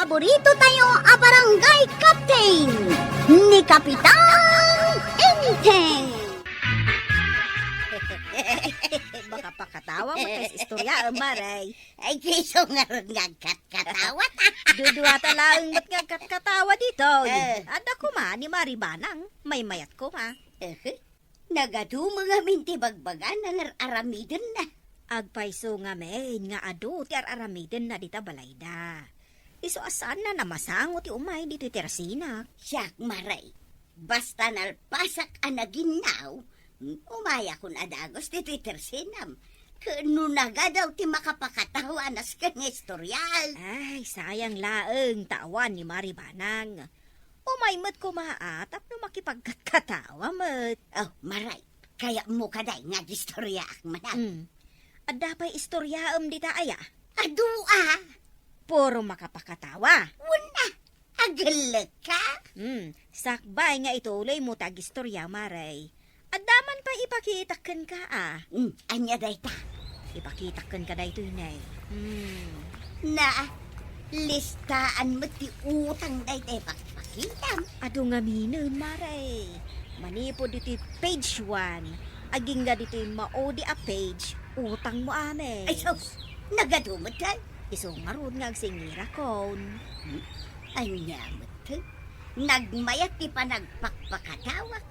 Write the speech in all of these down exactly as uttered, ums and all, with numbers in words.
Paborito tayo a barangay captain, ni Kapitan Enteng. Makapakatawa met ti istorya, Maray. Ay, isu ngarud nga agkatkatawa ta. Dudua ta laeng met nga agkatkatawa ditoy. Eh. Adda koma ni Mari Banang, maymayat koma. Eh. Nagadu ngamin ti bagbagana nga ar-aramidenna. Agpayso ngamin nga adu ti ar-aramidenna dita balayda. Isu a saanna a masango ti umay ditoy tersinak. Siak, Maray, basta nalpasak a naginnaw, umayakon a dagus ditoy tersinam. Ket no nagadu ti makapakatawa a nasken nga istorya. Ay, sayang laeng ta awan ni Mari Banang. Umay met koma a tapno makipagkatkatawa met. Oh, Maray, kayatmo kadi nga agistoryaak manen? Hmm. Adda pay istoryaem dita aya? Adu a. Puro makapakatawa. Wen a, agellekka. Hmm, sakbay nga ituloymo ti agistorya, Maray. Adda man pay ipakitak kenka a. Hmm, ania dayta? Ipakitak kenka daytoy, Nay. Hmm. Na, listaan met ti utang dayta ipakpakitam. Adu ngaminen, Maray. Manipud ditoy page one, agingga ditoy maudi a page, utangmo amin. Ay, sus! Nagadu met, ay? Isu ngarud nga agsingirakon. Hmm? Ania met? Nagmayat ti panagpakpakatawak.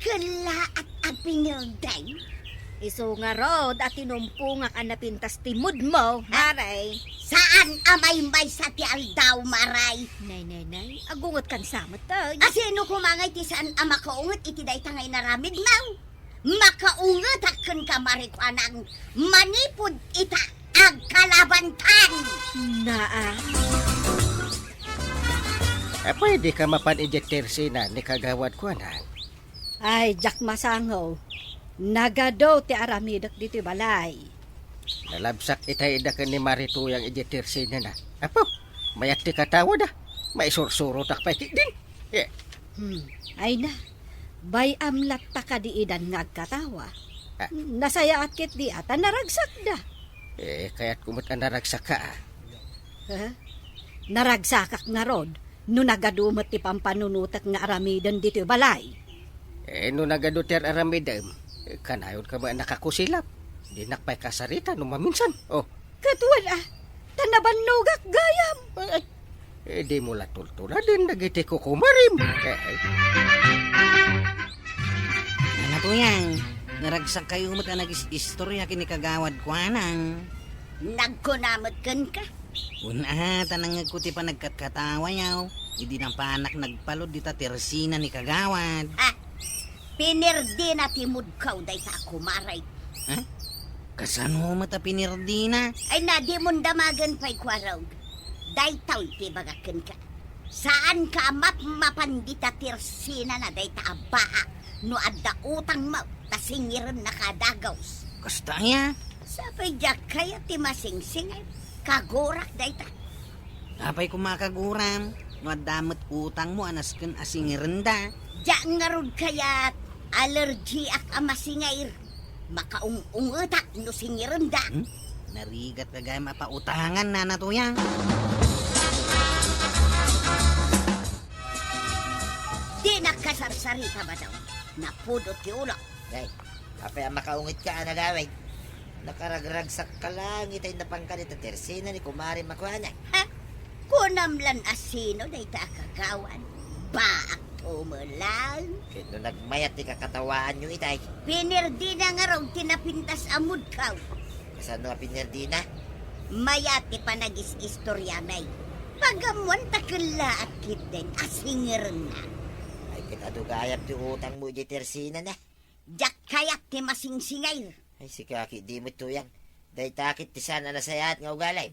Kellaat a pinirdi. Isu ngarud a tinumpongak a napintas ti moodmo, Maray. Saan a maymaysa ti aldaw, Maray. Nay, nay, nay. Agungetkan sa met, ay. A sino koma ngay ti saan a makaunget iti dayta nga inaramidmo? Makaungetak kenka, Mari Banang, manipud ita agkalabantan. Naa. Apay, dika mapan idiay tersina ni Kagawad Kuanang? Ay, diak masango. Nagadu ti aramidek ditoy balay. Nalabsak itay ida ken ni Mari Tuyang idiay tersinana. Apo, mayat ti katawada. Maisursurotak pay ketdin. Eh. Hmm. Ay na. Bay-am latta kadi idan nga agkatawa. Ah. Nasayaat ketdi a ta naragsakda. Eh, kayatko met a naragsakka, ah. Ha? Naragsakak ngarud no nagadu met ti pampanunotek nga aramiden ditoy balay. Eh, no nagadu ti ar-aramidem, eh, kanayonka met a nakakusilap. Dinak pay kasarita no maminsan. Oh. Ket wen a, ta nabannogak gayam. Ay, ay. Eh, dimo la tultuladen dagiti kukumarem. Eh, ay. Nana Tuyang, naragsakkayo met a nagis-istorya ken ni Kagawad Kuanang. Nagkuna met kenka. Wen a, ta nangngegko ti panagkatkatawayo idi napanak nagpalud dita tersina ni Kagawad. Ha? Pinirdina ti moodko dayta a kumarek. Ha? Kasano met a pinirdina? Ay na, dimon damagen pay, kuarog. Daytoy ti ibagak kenka. Saanka a mapmapan dita tersinana dayta a baa no adda utangmo ta singirennaka a dagus. Kasta aya? Sapay diak kayat ti masingsingir. Kagurak dayta. Apay koma a kaguram no adda met utangmo a nasken a singirenda? Diak ngarud kayat, alergiak a masingir. Makaung-ungetak no singirenda. Hmm? Narigat ka gayam a pautangan, Nana Tuyang. Dinak kasarsarita, Badong. Napudot ti ulok. Ay, apay a makaungetka a nagawid? Nakaragragsakka laeng itay napangka dita tersina ni Kumare Makuana. Ha? Kunam lan a sino dayta a kagawad? Baak tumelang. Ket no nagmayat ti kakatawaanyo itay? Pinirdina ngarud ti napintas a moodko. Kasano a pinirdina? Mayat ti panagis-istoriami. Pag-ammoan ta kellaat ketdin a singirenna. Ay, ket adu gayam ti utangmo idiay tersinana. Diak kayat ti masingsingir. Ay, sika ketdi met, Tuyang. Dayta ket ti saan a nasayaat nga ugalim.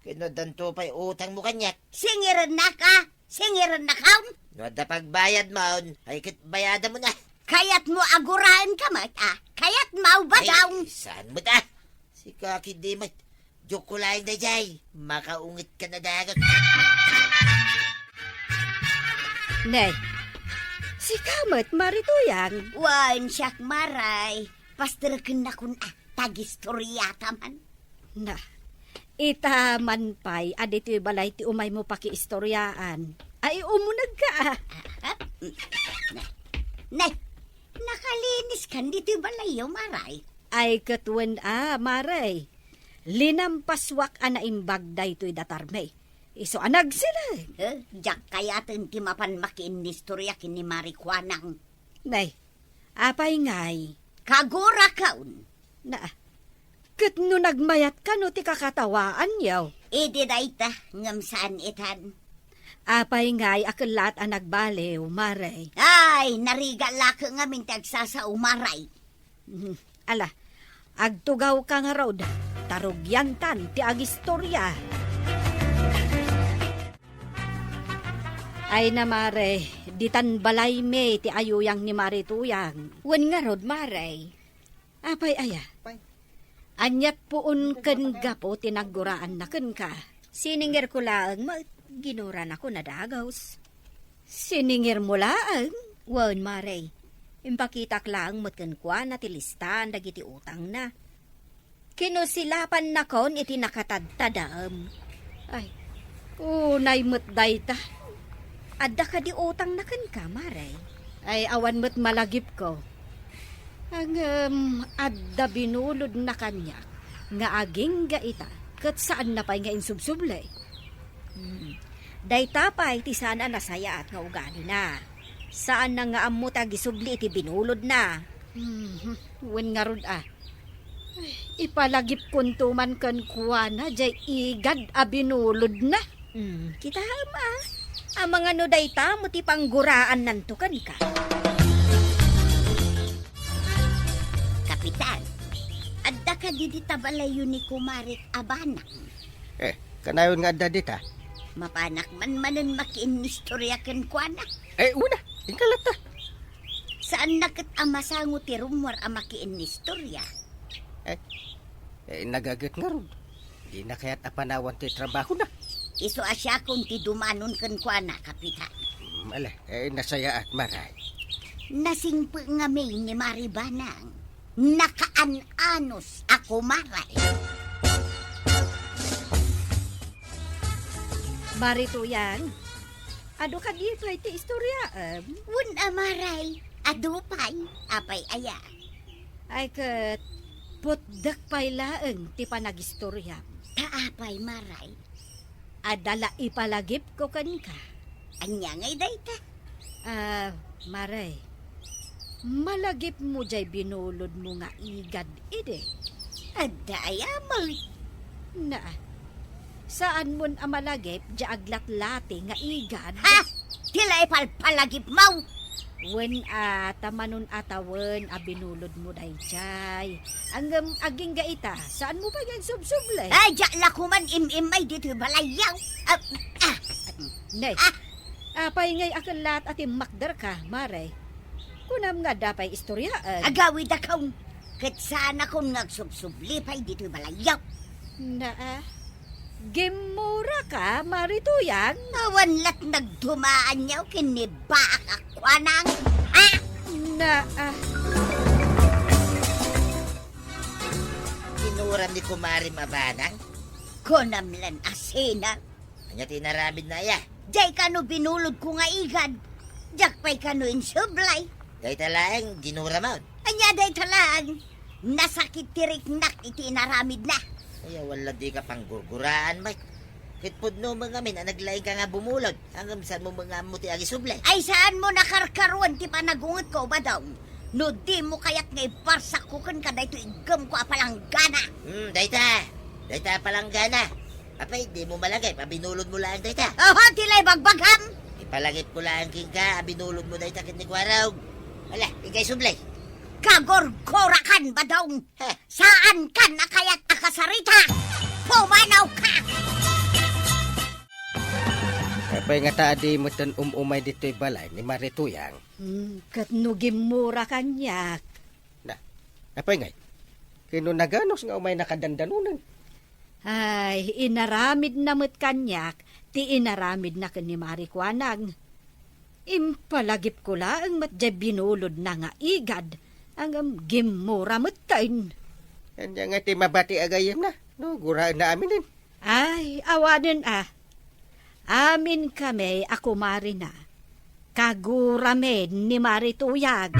Ket no addanto pay utangmo kaniak? Singirennaka? Singirennakon? No adda pagbayadmon, ay ket bayadamon a. Kayatmo a guraenka met a? Kayatmo, Badong? Ay, saan met a? Sika ketdi met. Joke ko laeng daydiay. Makaungetka a dagus. Ne, sika met, Mari Tuyang? Wen, siak, Maray. Pasterekennakon a, ta agistoriata man. Na, Ita man pay a ditoy balay ti umaymo pakiistoriaan. Ay, umunegka, a. Ah, ah, mm, na, na, nakaliniskan ditoy balayyo, Maray. Ay, ket wen a, Maray. Linampaswak a naimbag daytoy datarmi. Isu a nagsileg. Eh, diak kayaten ti mapan makiinnistoria ken ni Mari Kuanang. Nay, apay ngay? Kagurakon. Na, ket no nagmayat kano ti kakatawaanyo? Idi dayta, ngem saan itan. Apay ngay a kellaat a nagbaliw, Maray? Ay, narigat la ket ngamin ti agsasao, Maray. Mhm. Ala, agtugawka ngarud, ta rugiantan ti agistoria. Ay na, Mare, ditan balaymi ti ayuyang ni Mare Tuyang. Wen ngarud, Mare. Apay aya? Pay. Aniat puon ken gapu ti nagguraanna kenka? Siningirko laeng met, ginuranako nadagus. Siningirmo laeng? Wen, Mare. Impakitak laeng met kenkuana ti listaan dagiti utangna. Kinusilapannakon iti nakatadtadem. Ay, unay met dayta. Adda kadi utangna kenka, Mare? Ay, awan met malagipko. Ngem adda binulodna kaniak nga agingga ita, ket saanna pay nga insubsubli. Hmm. Dayta pay ti saan a nasayaat nga ugalina. Saanna nga ammo ti agisubli iti binulodna. Mhm. Wen ngarud a. Ay, ipalagipkonto man kenkuana jay igad a binulodna. Hmm, kitaem a. Amangan no dayta met ti pangguraannanto kenka. Kapitan, adda kadi dita balayyo ni kumarik a banang? Eh, kanayon nga adda dita? Mapanak man manen makiinnistoria kenkuana. Eh, una, inka latta. Saanna ket a masango ti rummuar a makiinnistoria. Eh, eh, nagaget ngarud. Dina kayat a panawan ti trabahona. Isu a siakon ti dumanon kenkuana, Kapitan. Mm, ala, eh, nasayaat, Maray. Nasingpet ngamin ni Mari Banang. Nakaan-anos a kumaray. Mari Tuyang, adu kadi pay ti istoryaem? Wen a, Maray, adu pay. Apay aya? Ay ket, putdek pay laeng ti panagistoryam. Ta apay, Maray? Adda la ipalagipko kenka. Ania ngay dayta? Ah, Mare, malagipmo jay binulodmo nga igad idi? Adda aya met? Na, saanmon a malagip jay aglatlati nga igad? Ha? Ti la ipalpalagipmo? Wen a, ta manon a tawen a binulodmo dayjay. Ngem agingga ita, saanmo pay nga insubsubli? Ay, diak la koman im-immay ditoy balayyo. Ah, ah. Nay, ah, apay ngay a kellaat a timmakderka, Mare? Kunam nga adda pay istoryaen. Agawidakon, ket saanakon nga agsubsubli pay ditoy balayyo. Naa, gimmuraka, Mari Tuyang? Awan lat nagdumaan yaw ken ni Baak a kuanang. Ah! Naa. Ginuram ni kumarim a banang? Kunam lan a sina. Ania ti inaramidna aya? Jay kano binulodko nga igad. Diak pay kano insubli. Dayta laeng ginuramon. Ania dayta laeng? Nasakit ti riknak iti inaramidna. Ay, awan la dika panggurguraan, Mike. Ket pudno met ngamin a naglaingka nga bumulod, ngem saanmo met nga ammo ti agisubli. Ay, saanmo nakarkaruan ti panagungetko, Badong. No dimo kayat nga ibarsakko kenka daytoy iggemko a palanggana. Hmm, dayta. Dayta a palanggana. Apay, dimo malagip a binulodmo laeng dayta? Oho, ti la ibagbagam. Ipalagipko laeng kenka a binulodmo dayta ken ni Kuarog. Ala, inka isubli. Kagurgurakan, Badong. Heh. Saankan a kayat a kasarita. Pumanawka! Apay ngata a di metten um-umay ditoy balay ni Mari Tuyang? Hmm, ket no gimmura kaniak. Na, apay ngay? Ket no naganos nga umayna kadandanonen? Ay, inaramidna met kaniak ti inaramidna ken ni Mari Kuanang. Impalagipko laeng met diay binulodna nga igad, ngem gimmura metten. Ania ngay ti mabati a gayyemna no guraenna aminen? Ay, awanen a. Amin kami a kumarina. Kaguramin ni Mari Tuyang.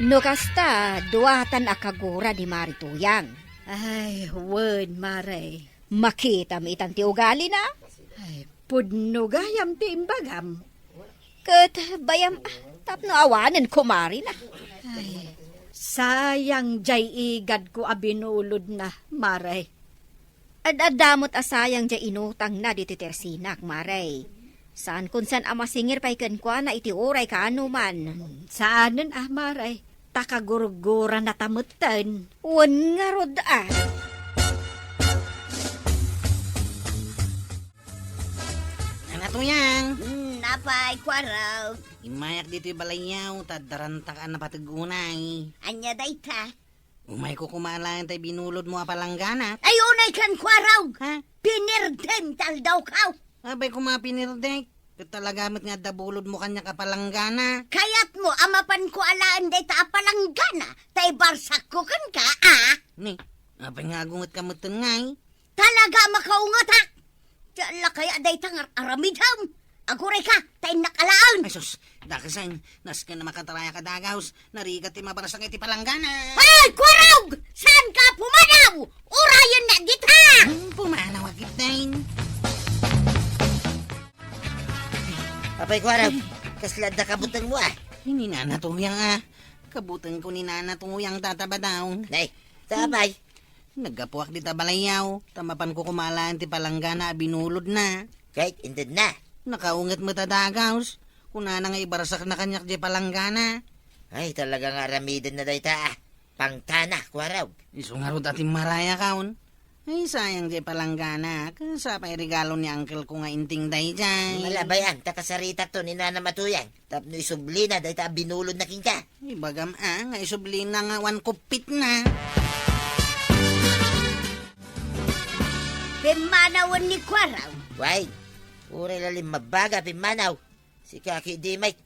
No kasta, duatan a kagura ni Mari Tuyang. Ay, wen, Mare. Makitam itan ti ugalina? Ay, pudno gayam ti imbagam. Ket bayam, ah, tapno awanen kumarina. Ay, sayang jay igadko a binulodna, Mare. Ad-adda met a sayang jay inutangna ditoy tersinak, Mare. Saankon san a masingir pay kenkuana iti uray kaano man. Saanen a, Mare. Ta kagurgurana ta metten. Wen ngarud a. Nana Tuyang. Hmm, apay, Kuarog? Immayak ditoy balayyaw, ta adda rantak a napateg unay. Ania dayta? Umayko koma alaen tay binulodmo a palanggana. Ay, unay kan, Kuarog! Ha? Pinirdem ti aldawko! Apay koma pinirdek? Ket talaga met nga adda bulodmo kaniak a palanggana. Kayatmo a mapanko alaen dayta a palanggana, ta ibarsakko kenka, a? Ni, apay nga agungetka metten ngay? Talaga a makaungetak! Ti alla kaya dayta nga ar-aramidem? Agurayka, ta innak alaen! Ay sus, dakes, nasken a makatarayak a dagaws, narigat ti mabarsak iti palanggana. Ay, Kuarog! Saanka a pumanaw? Urayennak dita! Hmm, pumanaw a ketdin. Apay, Kuarog, kasla adda kabutengmo a? Ni Nana Tuyang a. Kabutengko ni Nana Tuyang, Tata Badong. Nay, ta apay? Naggapuak dita balayyaw, ta mapanko koma alaen ti palanggana a binulodna. Ket intedna? Nakaunget met a dagaws. Kunana nga ibarsakna kaniak diay palanggana. Ay, talaga nga aramidenna dayta a. Pangtana, Kuarog. Isu ngarud a timmarayakon. Ay, sayang diay palanggana. Ket sa pay regalo ni uncle ko nga inting daydiay. Malabay-an, ta kasaritakto ni Nanam a Tuyang. Tapno isublina dayta a binulodna kenka. Ibagam a, nga isublina nga awan kuppitna. Pimmanawen ni Kuarog. Way, uray la limmabbaga pimmanaw. Sika ketdi met.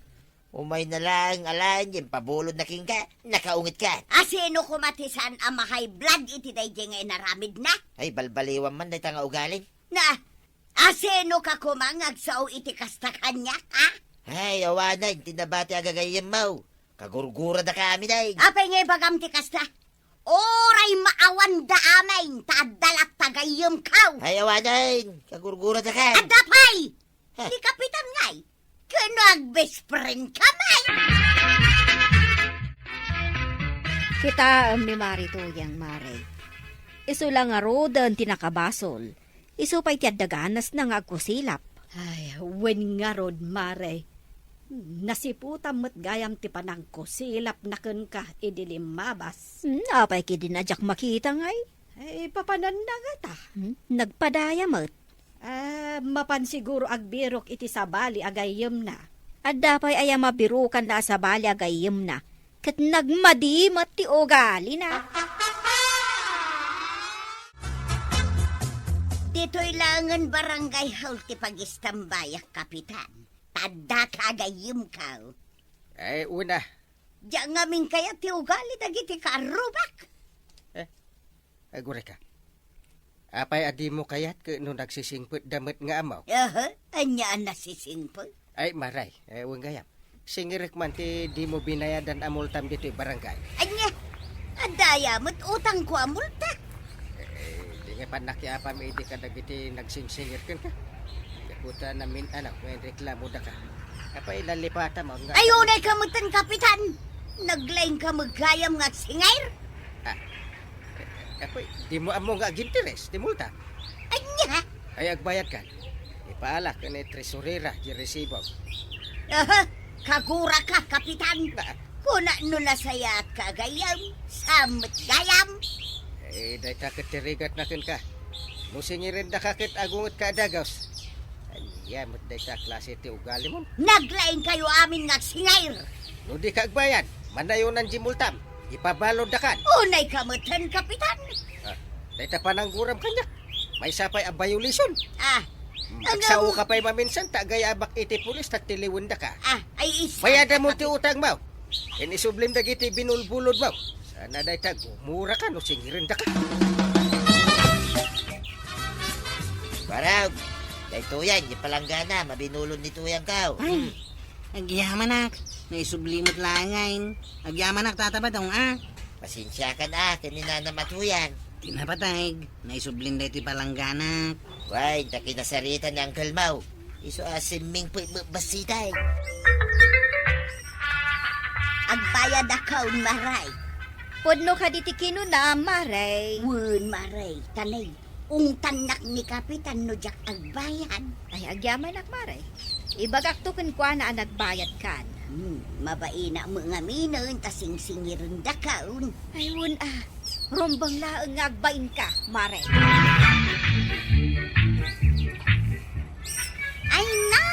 Umayna laeng alaen nga impabulodna kenka, nakaungetka. A sino koma ti saan a ma-high blood iti daydiay nga inaramidna? Ay, balbaliwan man dayta nga ugalim. Na, a sino ka koma nga agsao iti kasta kaniak, a? Ay, awanen ti nabati a gagayyemmo. Kagurguradaka amin, ay. Apay nga ibagam ti kasta? Uray maawanda amin, ta adda latta gayyemko. Ay, awanen, kagurguradaka. Adda pay! Ha? Ni Kapitan ngay, ken no agbest friend ka met. Kitaem ni Mari Tuyang, Mare. Isu la ngaruden ti nakabasol. Isu pay ti adda ganasna nga agkusilap. Ay, wen ngarud, Mare. Nasiputam met gayam ti panangkusilapna kenka idi limmabas. Hmm, apay ketdin a diak makita ngay? Ay, papananna ngata. Hmm, nagpadaya met. Ah, mapan siguro agbirok iti sabali a gayyemna. Adda pay aya mabirokanna a sabali a gayyemna, ket nagmadi met ti ugalina. Ditoy laengen Barangay Hall ti pagistambayak, Kapitan. Ta addaka a gayyemko. Ay, una. Diak ngamin kayat ti ugali dagiti kaarrubak. Eh, Agurayka. Apay a dimo kayat ket no nagsisingpetda met nga ammo? Aha, ania a nasisingpet? Ay, Mare, eh, wen gayam. Singirek man ti dimo binayadan a multam ditoy barangay. Ania? Adda aya met utangko a multa? Eh, di nga pannakiapam idi kadagiti nagsingsingir kenka. Gapu ta namin-anak nga inreklamodaka. Apay, lalipata mo nga. Ay, unay ka metten, Kapitan. Naglaing ka met gayam nga agsingir. Ah, Apoy, dimo ammo nga aginteres ti multa? Ania? Ay, agbayadkan. Ipaalak ken ni tresurera ti resibo. Aha, kaguraka, Kapitan. Na. Kuna no nasayaatka a gayyem, saan met gayam. Eh, dayta ket ti rigatna kenka. No singirendaka ket agungetka a dagaws. Ania met dayta a klase ti ugalimon? Naglaingkayo amin nga agsingir. No dika agbayad, manayonan ti multam. Ipabaloddakan. Unay ka metten, Kapitan. Ah, dayta panangguram kaniak. Maysa pay a violation. Ah, hmm, ano? Agsao ka pay maminsan, ta agayabak iti pulis, ta tiliwendaka. Ah, ay, isa. Bayadam ti utangmo. Ken isublim dagiti binulbulodmo. Sana dayta gumuraka no singirendaka. Parang, daytoyen, di palanggana, mabinulon ni Tuyang kaw. Ay, agyamanak, naisubli met laengen. Agyamanak, Tata Badong, a. Pasensiakan a, ken ni Nanam a Tuyang. Ti napateg, naisublin daytoy palangganak. Way, ta kinasaritan ni Uncle Mau. Isu a simming pay basitay. Agbayad a kaon, Maray. Pudno kadi ti kinuna, Maray. Wen, Maray, tanay. Ungtannak ni Kapitan no diak agbayad. Ay, agyamanak, Maray. Ibagakto kenkuana a nagbayadkan. Hmm, mabainak met ngaminen ta singsingirendakaon. Ay, wen a. Rumbeng laeng nga agbainka, Maray. Ay na,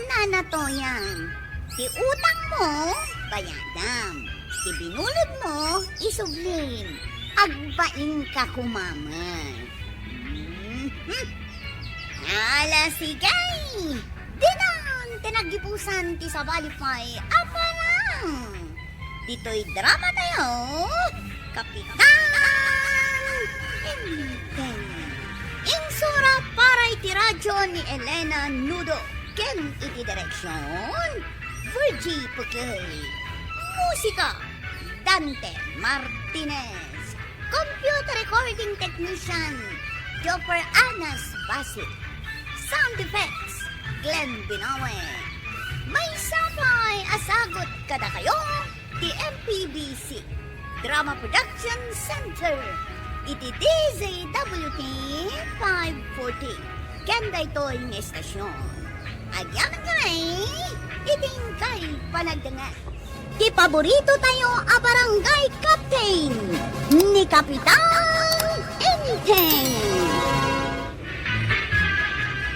Nana Toyang, ti utangmo, bayadam. Ti binulodmo, isublim. Agbainka koma met. Mhm. Ala, sige! Dinan ti naggibusan ti sabali pay a parang. Ditoy drama tayo, Kapitan Enteng. Insurat para iti radyo ni Elena Nudo ken iti direksyon, Virgie Pukel. Musika, Dante Martinez. Computer recording technician, Jopper Anas Basit. Sound effects, Glenn Binawe. Maysa pay a sagut kadakayo ti M P B C Drama Production Center iti D Z W T five forty. Ken daytoy nga estasyon, agyamankami iti inkay panagdengngeg. Ti paborito tayo a barangay captain, ni Kapitan Enteng.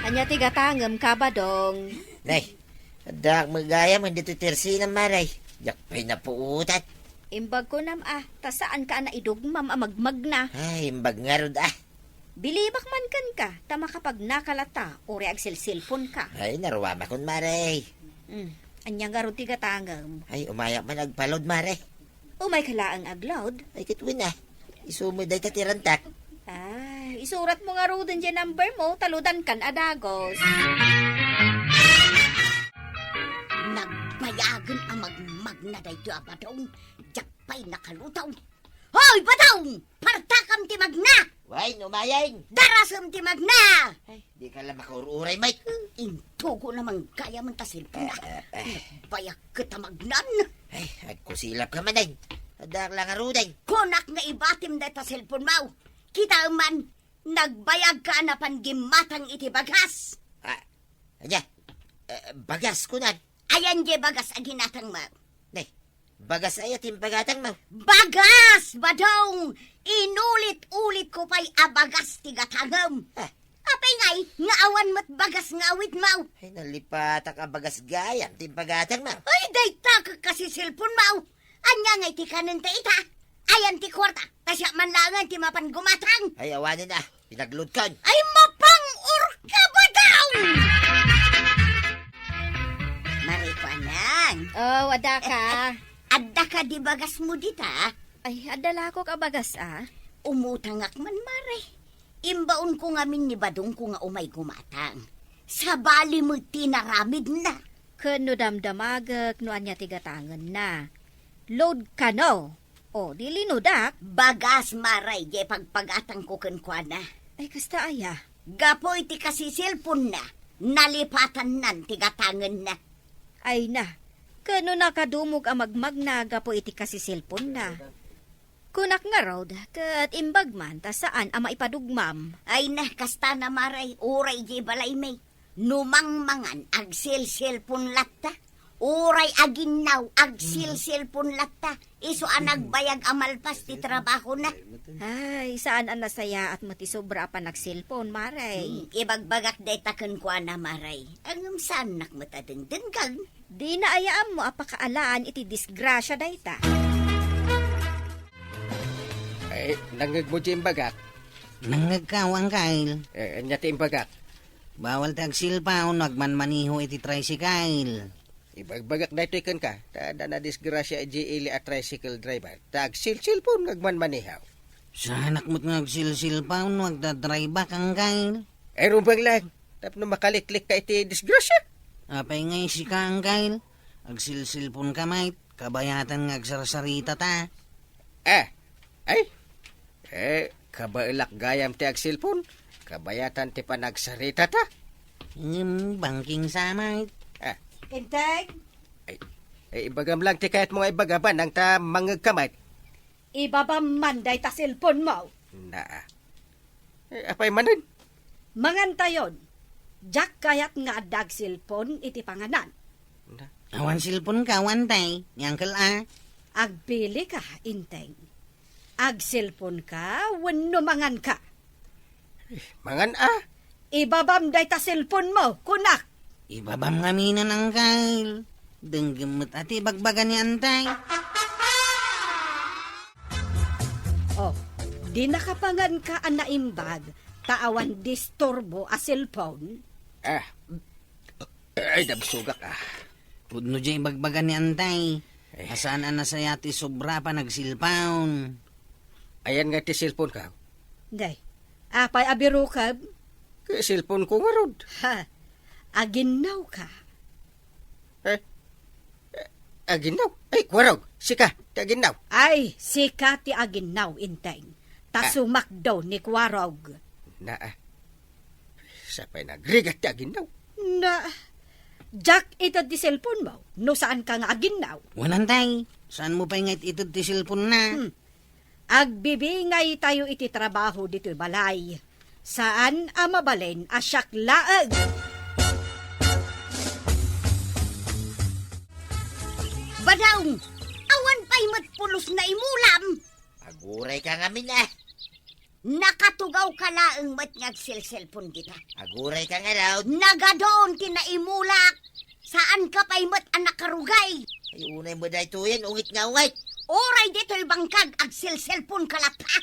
Ania ti gatangem, Kabadong? Nay, addaak met gayam ditoy tersinam, Maray. Diak pay napuotan. Imbag kunam a, ta saanka a naidugmam a magmagna. Ay, imbag ngarud a. Bilibak man kenka, ta makapagnaka latta, uray agselselponka. Ay, naruamakon, Maray. Hmm, ania ngarud ti gatangem? Ay, umayak man agpa-load, Maray. Umayka laeng ag-load? Ay, ket wen a. Isu met dayta ti rantak. Ay, isuratmo ngaruden diay number mo, ta loadankan a dagos. Nagbayagen a magmagna daytoy a Badong, diak pay nakalutaw. Hoy, Badong! Partakam ti magna! Way, numayen! Darasem ti magna! Ay, dika la makaur-uray, Mike. Intugo na man gayam ta selpon na. Eh, eh, eh. Nagbayag ket a magnan. Ay, agkusilap ka man, ay. Addaak la ngaruden. Kunak nga ibatim dayta selpon mo. Kitaem man, nagbayag ka a napan gimmatang iti bagas. Ah, ania? Eh, bagas, kunak. Ayan diay bagas a ginatang mo. Nay, bagas aya ti impagatang mo? Bagas, Badong! Inulit-ulit ko pay a bagas ti gatangem. Ah. Apay ngay, nga awan met bagas nga awit mo? Ay, nalipatak a bagas gayam ti impagatang mo. Ay, dayta ket kasiselpon mo. Ania ngay ti kanen ta ita? Ayan ti kuarta, ta siak man laengen ti mapan gumatang. Ay, awanen a, pinagludkon. Ay, mapang-or ka ba daw? Marikuanan. Oh, adda ka. Adda ka di bagas mo dita? Ay, adda lakok a bagas, ah. Umutangak man, Mare. Imbaonko ngamin ni Badongko nga umay gumatang. Sabali met ti inaramidna. Ken no damdamagek no ania ti gatangenna. Load kano. O, di linudak. Bagas, Mare, diay pagpagatangko kenkuana. Ay, kasta aya? Gapu iti kasiselponna, nalipatannan ti gatangenna. Ay na, ken no nakadumog a magmagna gapu iti kasiselponna. Kunak ngarud, ket imbag man ta saan a maipadugmam. Ay na, kasta na, Mare, uray diay balaymi. No mangmangan, agselselpon latta. Uray aginnaw, agselselpon latta. Isu a nagbayag a malpas ti trabahona. Ay, saan a nasayaat met ti sobra a panagselpon, Mare. Hmm, ibagbagak dayta kenkuana, Mare. Ngem saannak met a dengdenggen. Dina aya ammo a pakaalaan iti disgrasia dayta. Ay, nangngegmo ti imbagak? Nangngegka, Uncle. Eh, ania ti imbagak? Bawal ti agselpon no agmanmaneho iti tricycle. Ibagbagak daytoy kenka, ta adda nadisgrasia idiay ili a tricycle driver, ta agselselpon nga agmanmaneho. Saanak met nga agselselpon no agdadrive-ak, Uncle. Ay, rubang lang. Tapno makaliklikka iti disgrasya. Apay ngay sika, Angkel? Agsilsilponka met, kabayatan nga agsarsarita ta. Ah, ay, eh, kabaelak gayam ti agsilpon, kabayatan ti panagsarita ta. Hmm, bangking samay. Ah. Inteng? Ay, ay, ibagam lang ti kayatmo nga ibaga, Banang, ta mangngegka met. Ibabam man dayta cellphone mo. Na. Eh, apay manen? Mangantayon. Diak kayat nga adda agselpon iti panganan. Na. Awan selpon ka, awan tay, ni Uncle A. Agpili ka, Inteng. Agselpon ka wenno mangan ka? Eh, mangan a. Ibabam dayta selpon mo, kunak. Ibabam ngamin, Uncle. Denggem met a ti ibagbaga ni Antay. Oh, di nakapangan ka a naimbag, ta awan disturbo a cellphone? Ah, ay, nabsugak, ah. Pudno diay ibagbaga ni Antay. Eh. A saan a nasaya ti sobra a panagselpon. Ayan nga ti cellphone ka? Day, apay a birukam? Ket cellphone ko ngarud. Ha, aginnaw ka. Eh? Eh, aginnaw? Ay, Kuwarog, sika ti aginnaw. Ay, sika ti aginnaw, Inteng. Ta Ah. sumakdo ni Kuwarog. Na, ah. Sapay nagrigat ti aginnaw. Na, diak ited ti cellphone mo, no saan ka nga aginnaw. Wen, Antay, saan mo pay nga it-ited ti cellphone na? Hmm. Agbibingay tayo iti trabaho ditoy balay. Saan a mabalin a siak laeng. Badong, awan pay met pulos na imulam. Aguray ka ngamin, eh. Nakatugaw ka laeng met nga agselselpon dita. Aguray ka ngarud. Nagaduon ti naimulak. Saan ka pay met a nakarugay. Ay, unay met daytoyen, ungit nga ungit. Uray ditoy bangkag, agselselpon ka latta.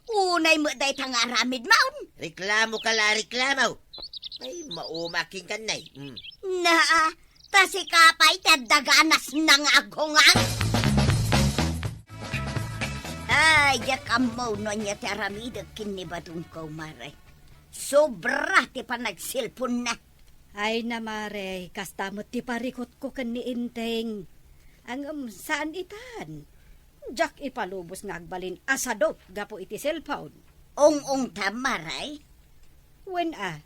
Unay met dayta nga aramid maon. Reklamo ka la, reklamo. Ay, maumaking kan, nay. Mm. Naa, ta sika pay ti adda ganas na nga aghungang. Ay, diak ammo no ania ti aramidek ken ni Badong, kumare. Sobra ti panagselponna. Ay, namare, kasta met ti parikutko ken ni Inteng. Ngem saan itan. Diak ipalubos nga agbalin a sadop gapu iti cellphone. Ung-ungtam, mare? Wen a,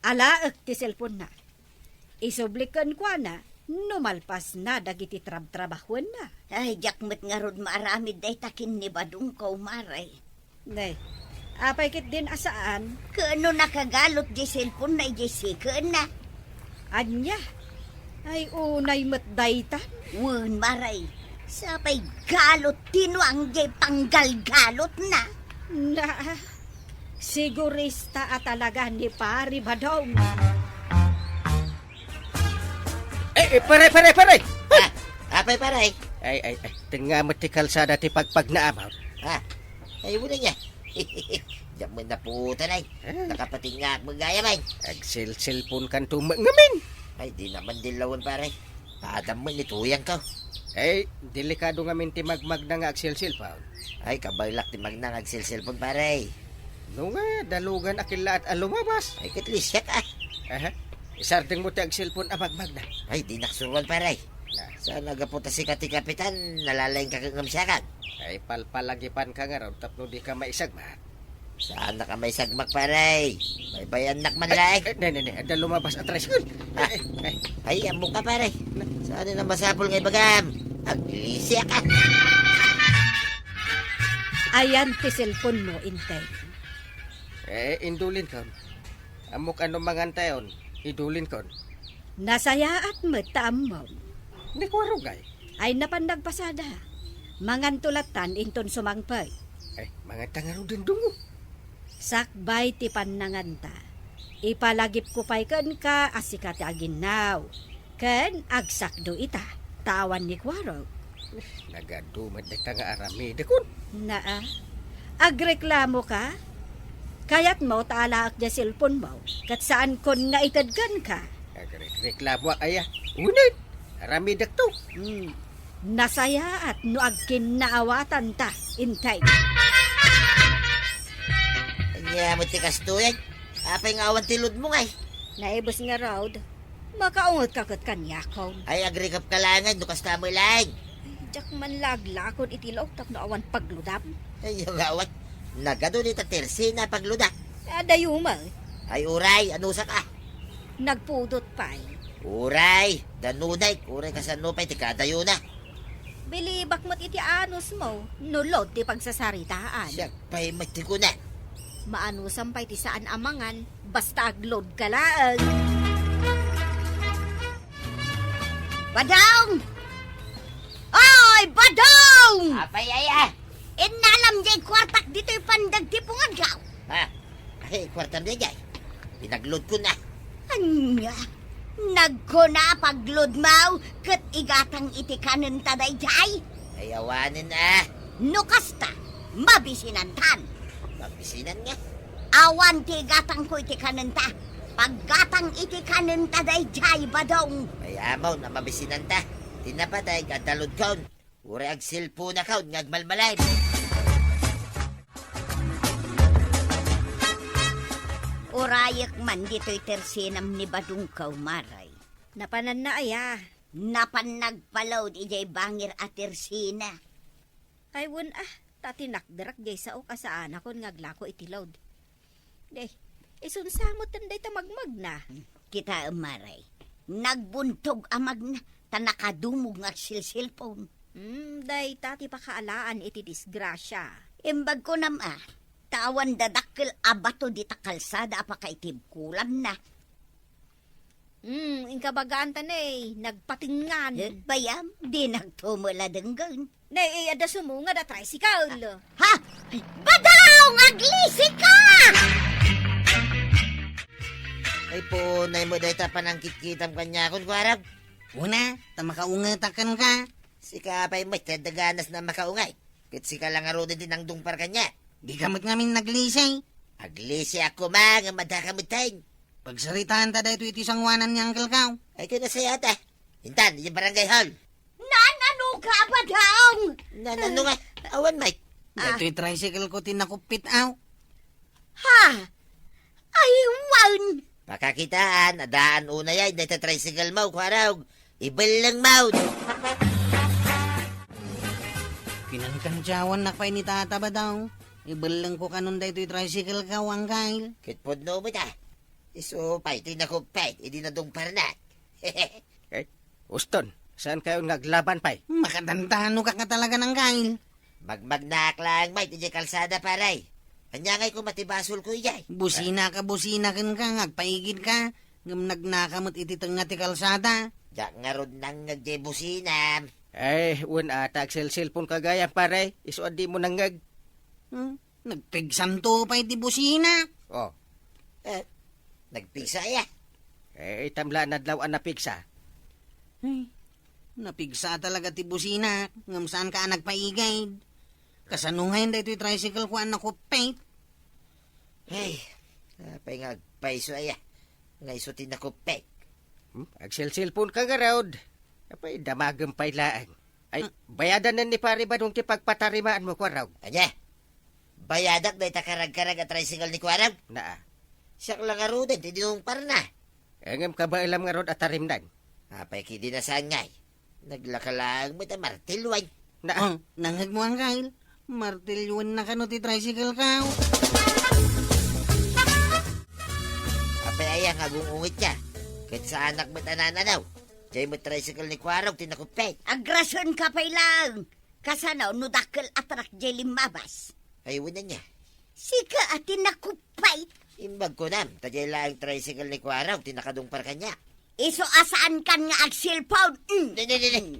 alaek ti cellphone-na. Isubli kenkuana no malpasna dagiti trabtrabahuenna. Ay, diak met ngarud maaramid dayta ken ni Badong, kumare. Nay, apay ketdin a saan? Ket no nakagalot diay cellphone-na idiay sikenna. Ania? Ay, unay met daytan. Wen, mare, sapay galot ti nuang diay panggalgalotna. Na, sigurista a talaga ni Pari Badong. Eh, eh, pare, pare, pare! Ah, apay, pare? Ay, ay, ay, tengnga met ti kalsada ti pagpagnaam, ha? Ah, ay, wala niya. Diak met naputan, ay. Ah. Nakapatingngak met gayam, ay. Agselselpon kanto met ngamin. Ay, di naman dilawen, pare. Adam met ni tuyang ka. Eh, delikado ngamin ti magmagna nga agselselpon. Ay, kabaelak ti magna nga agselselpon, pare. No nga, dalugan a kellaat a lumabas. Ay, ket lisiak, ah. Aha. Isardeng mo ti agselpon a magmagna. Ay, di naksuruan, pare. Na. Saan a gapu ta sika ti kapitan, nalalaing ka ngem siakak. Ay, palpalagipan ka ngarud tapno di ka maisagmak. Saan ka maisagmak, pare? Baybayannak man laeng. Ay, ne, ne, ne, adda lumabas a tricycle. Ah. Ay, ay, ay. Ay, ammo ka, pare. Saan na masapul nga ibagam? Aglisiak ka. Ayan ti cellphone mo, Inteng. Eh, indulin ka. Ammok a no mangantayon, idulin kon. Nasayaat met ta ammom. Ni Kuwarugay. Ay napan nagpasada. Manganto lattan inton sumangpet. Ay, manganta ngaruden dungo. Sakbay ti pannanganta. Ipalagipko pay kenka a sika ti aginnaw. Ken agsakdo ita, ta awan ni Kuwarog. Nagadu met dayta nga aramidekon. Naa, agreklamo ka? Kayatmo ta alaek diay cellphone mo, ket saankon nga ited kenka? Agrekreklamoak aya? Unay, aramidekto. Hmm. Nasayaat no agkinnaawatanta, Intay. Ania met ti kastoy? Apay nga awan ti load mo ngay? Naibus ngarud. Makaunget ka ket kaniakon. Ay, agrikap ka laeng no kasta met laeng. Ay, diak man laglakon iti laok tapno awan paglodam. Ay, nga awan. Nagadu dita tersina paglodak. Adayo met. Ay, uray, anusak a. Nagpudot pay. Uray, danunay, uray kasano pay ti kadayona. Bilibak met iti anusmo, no load ti pagsasaritaan. Siak pay met ti kuna. Maanusam pay ti saan a mangan, basta agload ka laeng. Badong! Oy, Badong! Apay, aya? Innalam diay kuartak ditoy pandagtipungan ka. Ha? Ay, kuartam diay, diay. Pinagload ko na. Anya? Nagkuna pagload mo ket igatang iti kanenta daydiay? Ay, awanen a. No kasta, mabisinantan. Mabisinan nga. Awan ti igatangko iti kanenta. Paggatang iti kanenta daydiay, Badong. Ay, amaw, na mabisinanta. Ti napateg, adda loadkon. Uray agselponakon nga agmalmalem. Urayek man ditoy tersinam ni Badong, Kaumaray. Napananna aya? Napan nagpaload idiay bangir a tersina. Ay, wen a, ta tinakderak diay saok a saanakon nga aglako iti load. Day, isunsa met dayta magmagna? Kitaem, Mare. Nagbuntog a magna, ta nakadumog nga agsilsilpon. Hmm, dayta ti pakaalaan iti disgrasia. Imbag kunam a, ta awan dadakkel a bato dita kalsada a pakaitibkulanna. Hmm, inka bagaanta, nay, nagpatengngan. Eh, bayam, di nagtumula denggen. Nay, eh, adda sumungad a tricycle. Ha? Badong, aglisi ka! Ay, punay mo dayta panangkitkitam kaniakon, kuarag. Una, ta makaungetak kenka. Sika pay met ti adda ganas na makaungay. Ket sika la ngaruden ti nangdungpar kaniak. Dika met ngamin naglisi. Aglisiak koma ngem addaka metten. Pagsaritaanta daytoy iti sangoanan ni Uncle Kao. Ay, ket nasayaat a. Intan, idiay barangay hall. Nanano ka, Badong? Nanano nga? Awan, Mike. Ah. Daytoy tricycle ko ti nakuppit, aw. Ha? Ay, wan! Pakakitaan, adaan unay ay, dayta tricycle mo, kuarog. Ibelleng mo. Pinangkantiawannak pay ni Tata, Badong. Ibelleng ko kanon daytoy tricycle ko, Uncle. Ket pudno met a. Isu pay ti nakuppit, idi nadungparnak. Eh, Uston, saan kayon nga aglaban pay? Makatantano ka nga talaga, Uncle. Magmagnaak laeng met idiay kalsada, pare. Ania ngay koma ti basolko idiay? Busina ka, busina kenka, nga agpaigid ka. Ngem nagnaka met iti tengnga ti kalsada. Diak ngarud nangngeg diay businam. Eh, wen a ta agselselpon ka gayam, pare. Isu a dimo nangngeg. Hmm? Nagpigsanto pay ti busina. Oh. Eh, nagpigsa aya? Eh, itam la nadlaw a napigsa. Ay, napigsa talaga ti busina, ngem saan ka a nagpaigid. Kasano ngayon daytoy tricycle ko a nakuppit? Hey, apay nga agpayso aya? Nga isu ti nakuppit. Hmm? Agselselpon ka ngarud. Apay, damagem pay laeng. Ay, hmm. Bayadanen ni Pare Badong ti pagpatarimaan mo, kuarog. Ania? Bayadak dayta karagkarag a tricycle ni kuarog? Naa. Siak la ngaruden ti dinungparna. Eh, ngem kabaelam ngarud a tarimdan. Apay kidi na saan ngay? Naglaka laeng met a martilyoan. Na. Oh, nangngeg mo, Uncle. Martilyoanna kano ti tricycle ko. Apay aya nga agung-ungit ka? Ket saanak met a nananaw. Diay met tricycle ni kuarog ti nakuppit. Agrasion ka pay laeng. Kasano no dakkel a truck diay limmabas? Ay, wen ania. Sika a ti nakuppit. Imbag kunam, ta diay laeng tricycle ni kuarog ti nakadungpar kaniak. Isu a saankan nga agselpon. Mm. Di, di, di, di. Mm.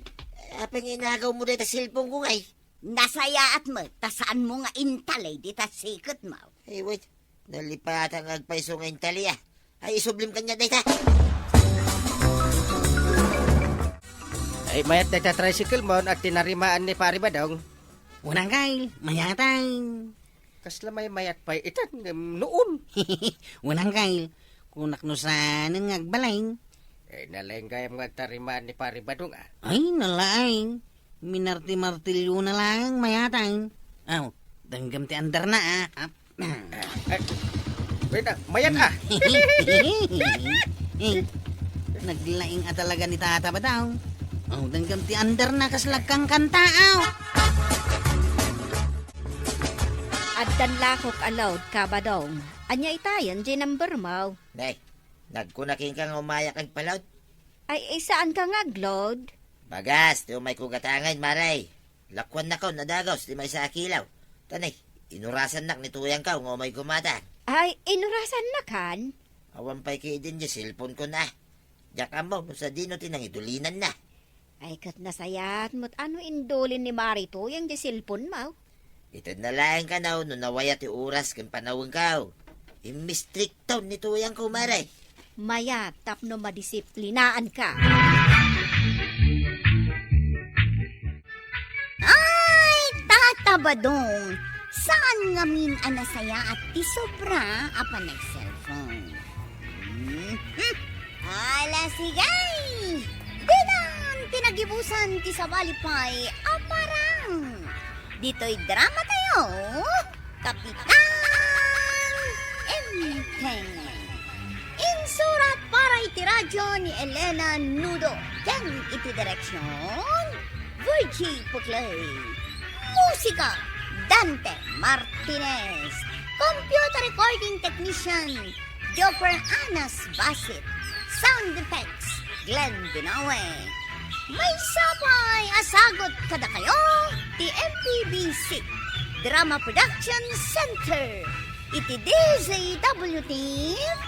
Apay nga inagaw mo dayta selpon ko ngay? Nasayaat mo, ta saan mo nga intali dita siket mo. Ay, wait. Nalipatan nga agpayso nga intali, ah. Ay, isublim kaniak dayta. Ay, mayat dayta tricycle mo, at tinarimaan ni Pare Badong. Wen, Uncle, mayatan. Kasla may mayat pay itan, ngem noon. Wen, Uncle, kunak no saanen nga agbalin. Eh, nalaing gayam nga agtarimaan ni Pare Badong, ah. Ay, nalaing. Minarti-martilyona laeng mayatan. Aw, denggem ti andarna, ah. Ah, eh, Pwede, mayat, ah. Naglaing a talaga ni Tata Badong. Oh, danggam ti under na kas lagkang kanta, oh. Addan lakok a load, Kabadong. Ania itayen, diay number mo? Nay, nagkuna kenka nga umayak agpaload? Ay, ay, saanka nga agload? Bagas, ti umayko gatangen, Mare. Lakuannakon a dagus ti maysa a kilo. Tanay, inurasannak ni Tuyangko nga umay gumatang. Ay, inurasannakan? Awan pay ketdin diay cellphonekon, a. Diak ammo no sadino ti nangidulinanna. Ay, ket nasayaat met a no indulin ni Mare Tuyang diay cellphonemo. Itedna laeng kano no nawaya ti oras ken panawenko. Immistrikto ni Tuyangko, Mare. Mayat tapno madisiplinaanka. Ay, Tata Badong, saan ngamin a nasayaat ti sobra a panag-cellphone. Hmm? Ala, sige! Dinan ti nagibusan ti sabali pay a parang. Ditoy dramatayo, Kapitan Enteng. Insurat para iti radyo ni Elena Nudo ken iti direksion, Virgie Puclay. Musika, Dante Martinez. Computer recording technician, Joffer Anas Basit. Sound effects, Glenn Binawe. Maysa pay a sagut kadakayo ti M P B C Drama Production Center iti D Z W T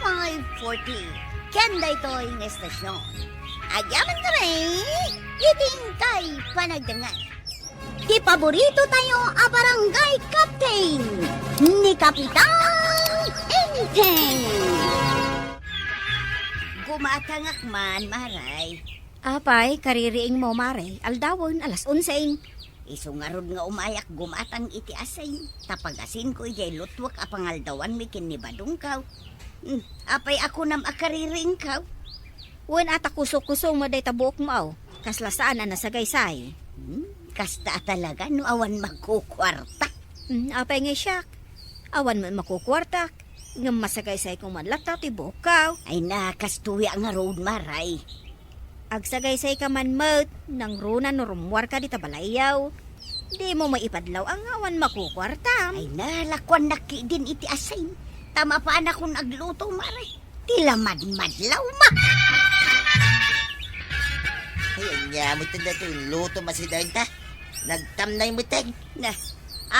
five forty. Ken daytoy nga estasion, agyamankami iti inkay panagdengngeg. Ti paborito tayo a barangay captain, ni Kapitan Enteng. Gumatangak man, Mare. Apay, kaririingmo, Mare, aldawen, alas onse. Isu ngarud nga umayak gumatang iti asin, ta pagasinko idiay lutwek a pangaldawanmi ken ni Badongko. Hmm, apay a kunam a kaririingko? Wen a ta kusokusong met dayta buokmo, aw. Kasla saan a nasagaysay. Hmm, kasta a talaga no awan makukuarta. Hmm, apay ngay siak? Awan met makukuartak, ngem masagaysayko man latta ti buokko. Ay na, kastoy a ngarud, Mare. Agsagaysayka man met, nangruna no rummuarka dita balayyo. Dimo met ipadlaw a nga awan makukuartam. Ay na, lakuannak ketdin iti asin. Ta mapanakon agluto, Mare. Ti la madmadlaw met. Ay, ania met daytoy luto, masidaenta. Nagtamnay met, eh. Na,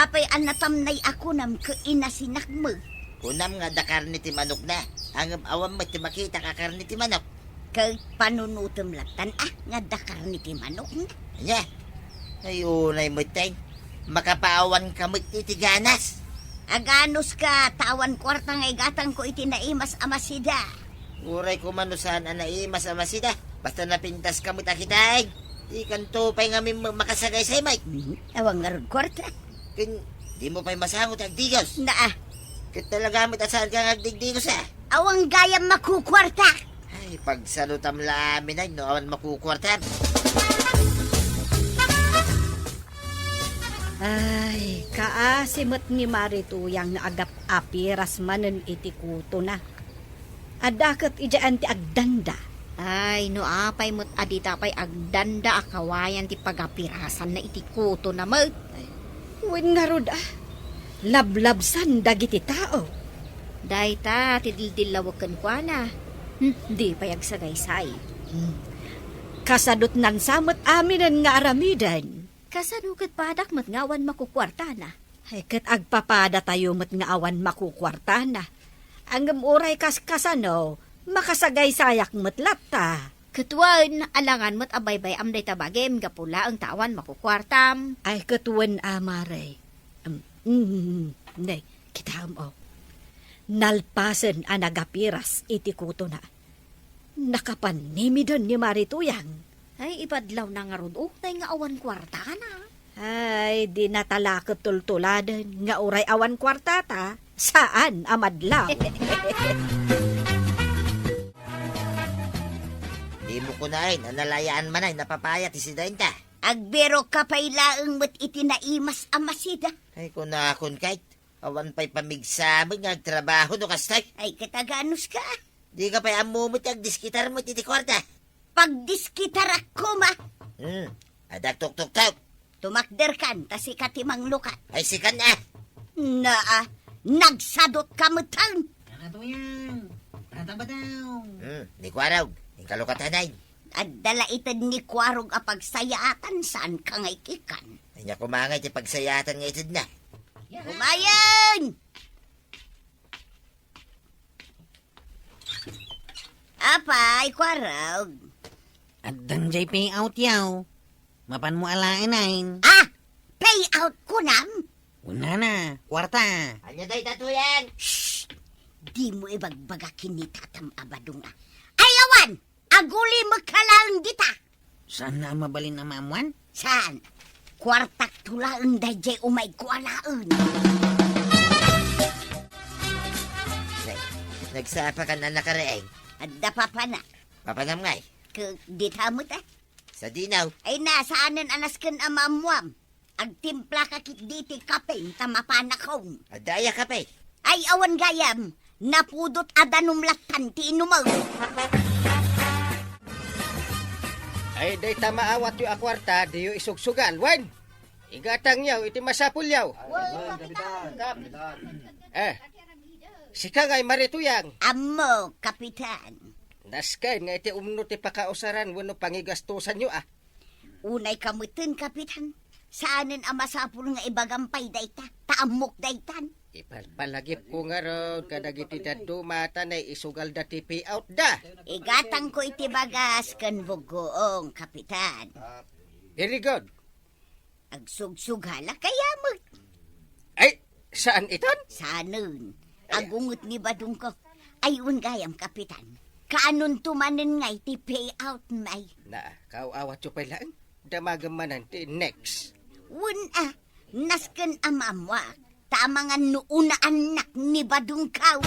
apay a natamnay a kunam ket inasinak met? Kunam nga adda karne ti manokna. Ngem awan met ti makitak a karne ti manok. Ket panunotem lattan a nga adda karne ti manokna. Ania? Ay, unay met, eh. Makapaawanka met iti ganas. Aganuska, ta awan kuarta nga igatangko iti naimas a masida. Uray koma no saan a naimas a masida. Basta napintaska met a kitaen. Dikanto pay ngamin ma-, makasagaysay, Mike. Mhm. Awan ngarud kuarta. Ken, dimo pay masango ti agdigos. Naa. Ket talaga met a saanka nga agdigdigos, a. Awan gayam makukuarta. Ay, pagsalutam la amin ay no awan makukuartam. Ay, kaasi met ni Mare Tuyang nga agap-apiras manen iti kutona. Adda ket idiaan ti agdanda. Ay, no apay met a dita pay agdanda a kawayan ti pagapirasanna iti kutona met. Wen ngarud a, lablabsan dagiti tao. Dayta ti dildillawek kenkuana. Hmm, di pay agsagaysay. Hmm. Kasadutnansa met aminen nga aramiden. Kasano ket padak met nga awan makukuartana? Ay, ket agpapadatayo met nga awan makukuartana. Ngem uray kas-, kasano, makasagaysayak met latta. Ket wen, alangan met a baybay-am dayta bagim gapu laeng ta awan makukuartam. Ay, ket wen a, Mare. Em, mm, ne, kitaem, o. Nalpasen a nagapiras iti kutona. Nakapanimiden ni Mare Tuyang. Ay, ipadlawna ngarud, o, tay nga awan kuartana. Ay, di nata la ket tultuladen nga uray awan kuartata, saan a madlaw. Dimo kunaen a nalayaan manay napapaya ti sidaenta. Agbirokka pay laeng met iti naimas a masida. Ay, kunakon kayt, Awan pay pamigsa met nga agtrabaho no kasta. Ay, ket aganuska. Dika pay ammo met ti agdiskitar met iti kuarta. Pagdiskitarak koma. Hmm, adda tuktuktok. Tumakderkan, ta sika ti manglukat. Ay, sikan a. Naa, nagsadutka metten. Nakatuyan, tatabataw. Hmm, ni Kuarog, inka lukatanay. Adda la ited ni Kuarog a pagsayaatan, saanka nga ikikan. Ania koma nga iti pagsayaatan nga itedna? Kumayen! Apay, Kuarog. Addan jay payout yaw. Mapanmo alaen. Ah! Payout kunam? Kunana, kuarta. Ania dayta, Tuyang? Shh! Dimo ibagbaga ken ni tatam a badong a. Ay, awan! Agulimekka laeng dita! Saanna a mabalin a maammuan? Saan? Kuartak to laeng daydiay umayko alaen. Nag-, nagsapakan a nakaraeng. Adda papanak. Papanam ngay? Ket dita met a. Sadino? Ay na, saanen a nasken a maammuam. Agtimplaka ketdi ti kape ta mapanakon. Adda aya kape? Ay, awan gayam. Napudot a danum lattan ti inumem. Ay, dayta maawatyo a kuarta, diyo isugsugal, wen? Igatangyo iti masapulyo. Wen, Kapitan. Eh, sika ngay, Mari Tuyang. Ammo, Kapitan. Nasken nga iti umno ti pakausaran wenno pangigastosanyo, a. Unayka metten, Kapitan. Saanen a masapul nga ibagam pay dayta, ta ammok daytan. Ipalpalagipko ngarud kadagiti dadduma ta naisugalda ti payoutda. Igatangko iti bagas ken buggoong, Kapitan. Very good. Agsugsugalak kaya met. Ay, saan itan? Saanen. Ay. Agunget ni badongko. Ay, wen gayam, Kapitan. Kaanonto manen ngay ti payout, may. Na, kaaw-awatyo pay laeng. Damagem manen ti next. Wen a, nasken a maammuak. Ta amangan no unaannak ni badongko.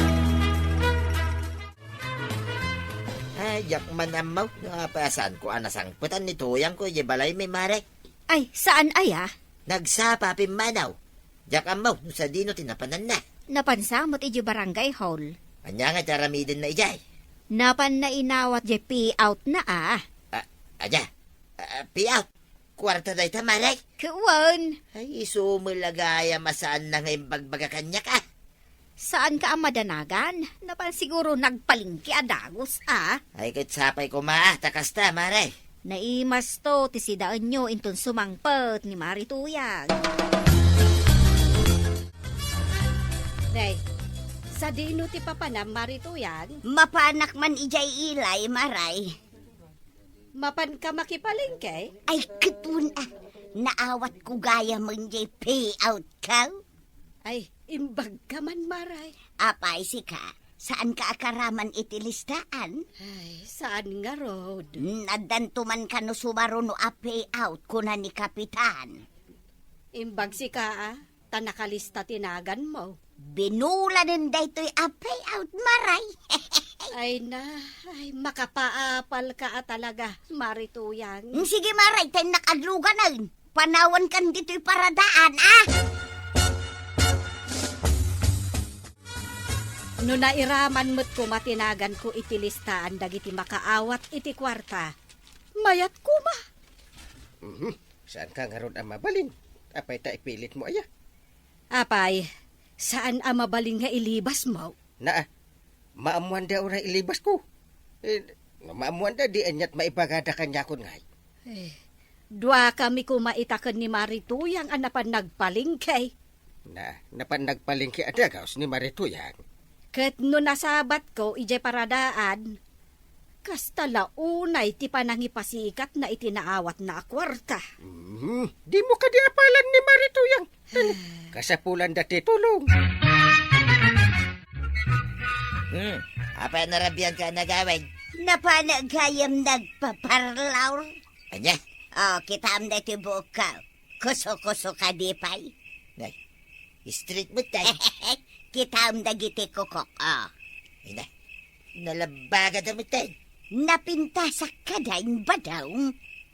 Ay, diak man ammo no apay a saanko a nasangpetan ni Tuyangko idiay balaymi, Mare. Ay, saan aya? Nagsapa a pimmanaw. Diak ammo no sadino ti napananna. Napansa met idiay barangay hall. Ania nga ti aramidenna idiay? Napanna inawat diay payoutna a. A, ania? A, payout? Kuarta dayta, Mare? Ket wen. Ay, isu met la gayam a saanna nga imbagbaga kaniak a. Saanka a madanagan? Napan siguro nagpalengke a dagus a. Ay, ket sapay koma a ta kasta, Mare. Naimasto ti sidaenyo inton sumangpet ni Mari Tuyang. Nay, sadino ti papanam, Mari Tuyang? Mapanak man idiay ilay, Maray. Mapanka makipalengke? Ay, ket wen a, naawatko gayamen diay payoutko. Ay, imbagka man, Maray. Apay, sika, saanka a karaman iti listaan? Ay, saan ngarud. Hmm, addanto man kano sumaruno a payout, kuna ni Kapitan. Imbag sika a, ta nakalista ti naganmo. Binulanen daytoy a payout, Maray. Ay na, ay, makapaapalka a talaga, Mari Tuyang. Mm, sige, Maray, ta innak adluganen. Panawankan ditoy paradaan, a? No nairaman met koma ti naganko iti listaan dagiti makaawat iti kuarta, mayat koma. Mhm. Saanka ngarud a mabalin? Apay ta ipilitmo aya? Apay, saan a mabalin nga ilibasmo? Naa, maammoanda uray ilibasko. Eh, no maammoanda, di aniat maibagada kaniakon ngay. Eh, duakami koma ita ken ni Mari Tuyang a napan nagpalengke. Na, napan nagpalengke a dagaus ni Mari Tuyang. Ket no nasabatko idiay paradaan, kasta la unay ti panangipasikatna iti naawatna a kuarta. Mhm. Dimo kadi apalan ni Mari Tuyang? Kasapulanda ti tulong. Hmm, apay a narabianka a nagawid? Napanak gayam nagpaparlor. Ania? Oh, kitaem daytoy buokko. Kuso-kuso kadi pay. Nay, straight met tay. Kitaem dagiti kukok, oh. Ay na, nalabagada met tay. Napintasak kada imbadaw.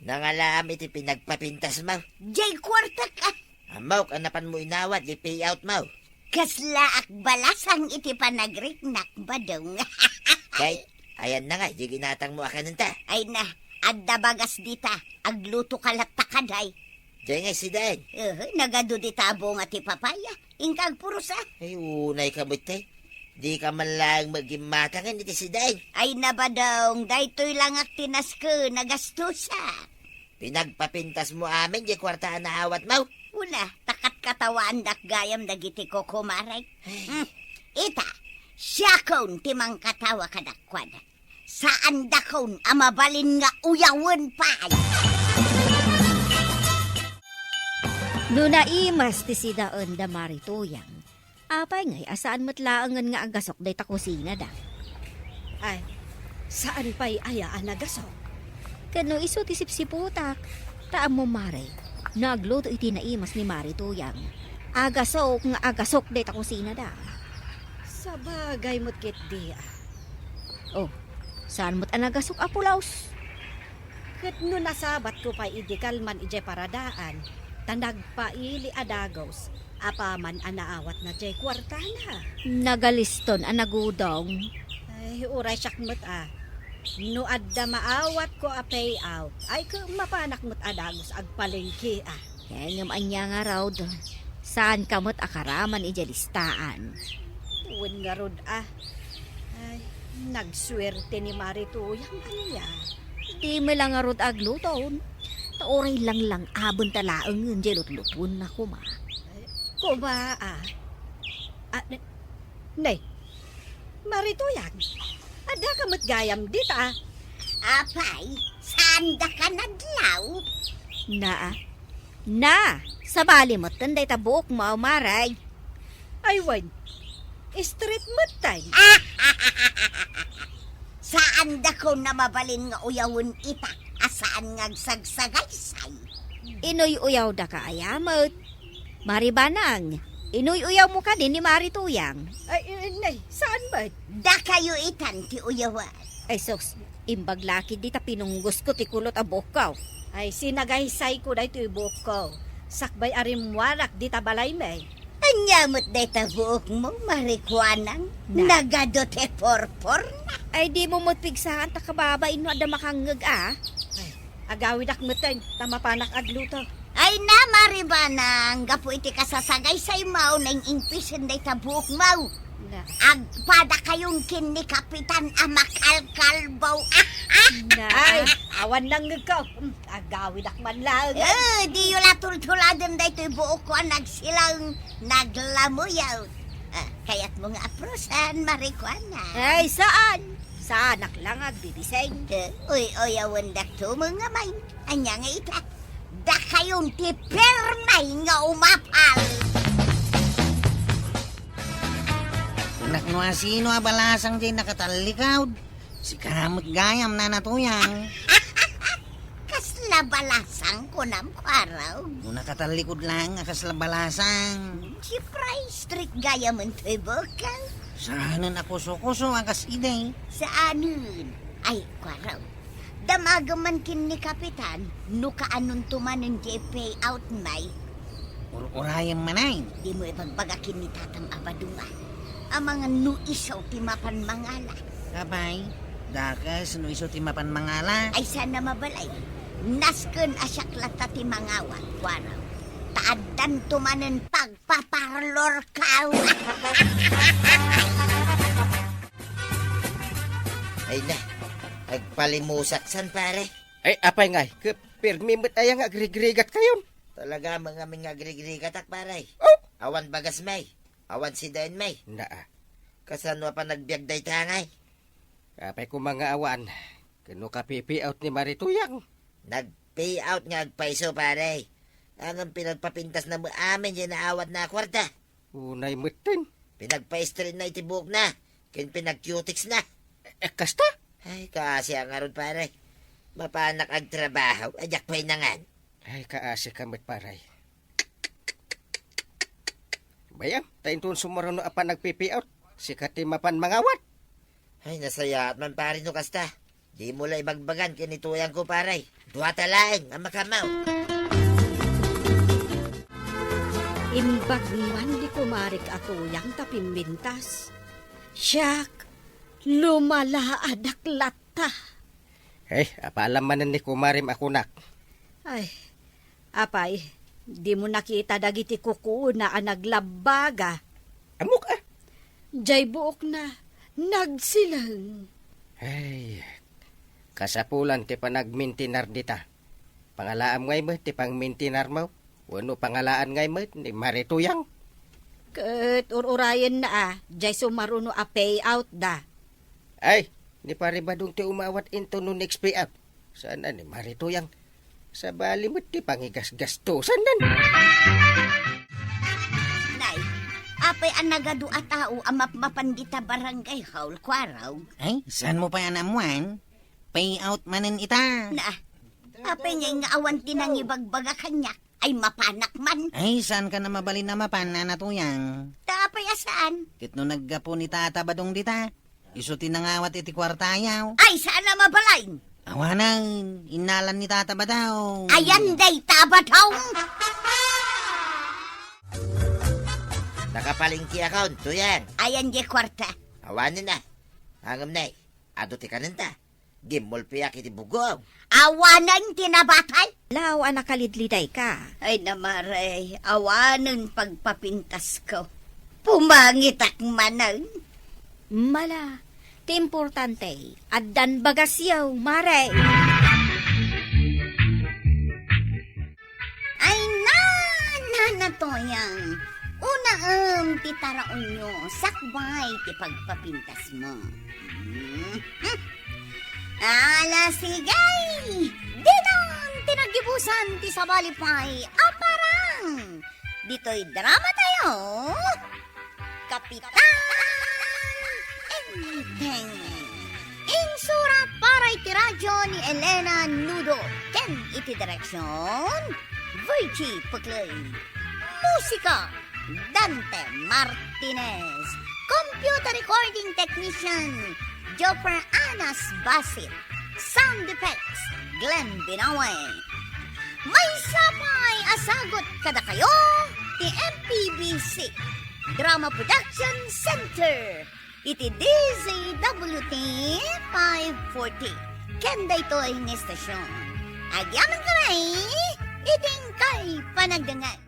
Nangalaam iti pinagpapintasmo. Jay kuartak, ah. Ammok a napanmo inawat jay payoutmo. Kasla ak balasang iti panagriknak, Badong. Kay, ayan na nga, di ginatang mo akanenta. Ay na, adda bagas dita, aglutoka latta kaday. Diay nga sidaen. Uhu, nagadu dita a bunga ti papaya. Inka agpuros, a. Ay, unay ka met, tay. Di ka man laeng magimmatangan iti sidaen. Ay na, Badong, daytoy langak ti nasken a gastusak. Pinagpapintas mo amin diay kuarta a naawat mo? Una, ta katkatawaandak gayam dagiti kokomarek. Ay. Hmm. Ita, siakon ti mangkatawa kadakuada. Saandakon a mabalin nga uyawen pay. No naimas ti sidaen da Mari Tuyang, apay ngay a saan met laengen nga agasok dayta kusinada? Ay, saan pay aya a nagasok? Ken no isu ti sipsiputak, ta ammo, Mari, nagluto iti naimas ni Mari Tuyang. Agasok nga agasok dayta kusinada. Sabagay met ketdi, a. Oh, saan met a nagasok a pulaos? Ket no nasabatko pay idi kalman idiay paradaan, ta nagpaili a dagus, apaman a naawatna diay kuartana. Nagaliston a nagudong. Ay, uray siak met, a. No adda maawatko a payout, ay, ket mapanak met a dagus agpalengke, a. Ngem ania ngarud, saanka met a karaman idiay listaan. Wen ngarud, a. Ay, nagsuerte ni Mari Tuyang, ania? Dimo la ngarud agluton. Ta uray langlang-abenta laengen diay lutlutuenna koma. Ay, koma, a. A, ne-, ne, Mari Tuyang, addaka met gayam dita? Apay, saandaka nadlaw? Na, a. Na, sabali metten dayta buokmo, Mari. Ay, wen. Straight metten. Saandakon a mabalin nga uyawen ita a saan nga agsagsagaysay. Inuy-uyawdaka aya met? Mari Banang, inuy-uyawmo kadi ni Mari Tuyang? Ay, eh, nay, saan met? Dakayo itan ti uyawan. Ay, sus, imbag la ketdi ta pinunggosko ti kulot a buokko. Ay, sinagaysayko daytoy buokko. Sakbay a rimmuarak dita balaymi. Ania met dayta buokmo, Mari Kuanang? Na. Nagadu ti purpurna. Ay, dimo met pigsaan ta kababain no adda makangngeg, a. Ay, agawidak metten, ta mapanak agluto. Ay na, Mari Banang, gapu iti kasasagaysaymo, naing-ingpisen dayta buokmo. Na. Agpadakayon ken ni Kapitan a makalkalbo. Ah, ah. Na. Ay, awan nangngegko. Hmm, agawidak man laeng. Eh, diyo la tultuladen daytoy buokko a nagsilang, naglamuyaw. Ah, kayatmo nga aprosan, Mari Kuanang? Ay, saan? Saanak la nga agbibising. Eh, uy-uyawendak tumo nga main. Ania nga ita? Dakayon ti permi nga umapal. Kunak no asino a balasang diay nakatallikod. Sika met gayam, Nana Tuyang. Kasla balasang, kunam, Kuarog? No nakatallikod laeng a kasla balasang. Surprise trick gayam toy, bukel. Saanen a kuso-kuso a kas idi. Saanen. Ay, Kuarog. Damagem man ken ni Kapitan, no kaanonto manen diay payout mi. Ur-urayem manen. Dimo ibagbaga ken ni Tatang a Badong a, amangan no isu ti mapan mangala. Apay, dakes no isu ti mapan mangala. Ay, saan a mabalin. Nasken a siak latta ti mangawat, Kuarog. Ta addanto manen pag paparlorko. Ay na, agpalimusak san, pare. Ay, apay ngay, ket permi met aya nga agrigrigatkayon? Talaga, ngamin nga agrigrigatak, pare. Oh! Awan bagasmi, awan sidaenmi. Naa. Kasano a panagbiag dayta ngay? Apay koma nga awan, ken no ka-payout ni Mari Tuyang? Nag-payout nga agpayso, pare. Ngem pinagpapintasna met amin diay naawatna a kuarta. Unay metten. Pinagpa-straightna iti buokna, ken pinag-cutex na. Eh, kasta? Ay, kaasi a ngarud, pare. Mapanak agtrabaho, a diak pay nangan. Ay, kaasika met, pare. Bayam, ta inton sumurano a panagpipiot, sika ti mapan mangawat. Ay, nasayaat man, pare, no kasta. Dimo la ibagbagan ken ni Tuyangko, pare. Duata laeng a makamaw. Imbag man di ko Parik a tuyang ta pimbintas. Siak, lumalaadak latta. Eh, apaalam manen ni kumarem a kunak. Ay, apay, dimo nakita dagiti kukuona a naglabbaga? Ammok a. Jay buokna, nagsileng. Ay, kasapulan ti panagmintinar dita. Pangalaam ngay met ti pangmintinarmo, wenno pangalaan ngay met ni Mare Tuyang? Ket ur-urayenna a, jay sumaruno a payout da. Ay, ni Pare Badong ti umawat inton no next payout. Saan a ni Mare Tuyang? Sabali met ti pangigasgastosannan. Nay, apay a nagadu a tao a mapmapan dita barangay hall, Kuarog? Ay, saan mo pay a naammuan? Payout manen ita. Na, apay ngay nga awan ti nangibagbaga kaniak? Ay, mapanak man. Ay, saan ka na mabalin a mapan, Nana Tuyang? Ta apay a saan? Ket no naggapu ni Tata Badong dita, isu ti nangawat iti kuartayo. Ay, saan a mabalin? Awanen, innalan ni Tata Badong. Ayan dayta a Badong. Nakapalengke akon, Tuyang. Ayan di kuarta. Awanen a. Ngem nay, adu ti kanenta. Gimmulpiak iti bugong. Awanen ti nabatal? Lao a nakalidliday ka. Ay, na, Mare, awanen pagpapintasko. Pumangitak manen. Mala, ti importante, addan bagasyo, Mare. Ay, na, Nana Tuyang, unaem ti taraonyo sakbay ti pagpapintasmo. Hmm. Ala, sige! Dinan ti naggibusan ti sabali pay a parang ditoy drama tayo, Kapitan Enteng. Insurat para iti radyo ni Elena Nudo ken iti direksyon, Virgie Puclay. Musika, Dante Martinez. Computer recording technician, Joffer Anas Basit. Sound effects, Glenn Binawe. Maysa pay a sagut kadakayo ti M P B C Drama Production Center iti D Z W T five forty. Ken daytoy nga istasyon, agyaman kami iti inkay panagdengngeg.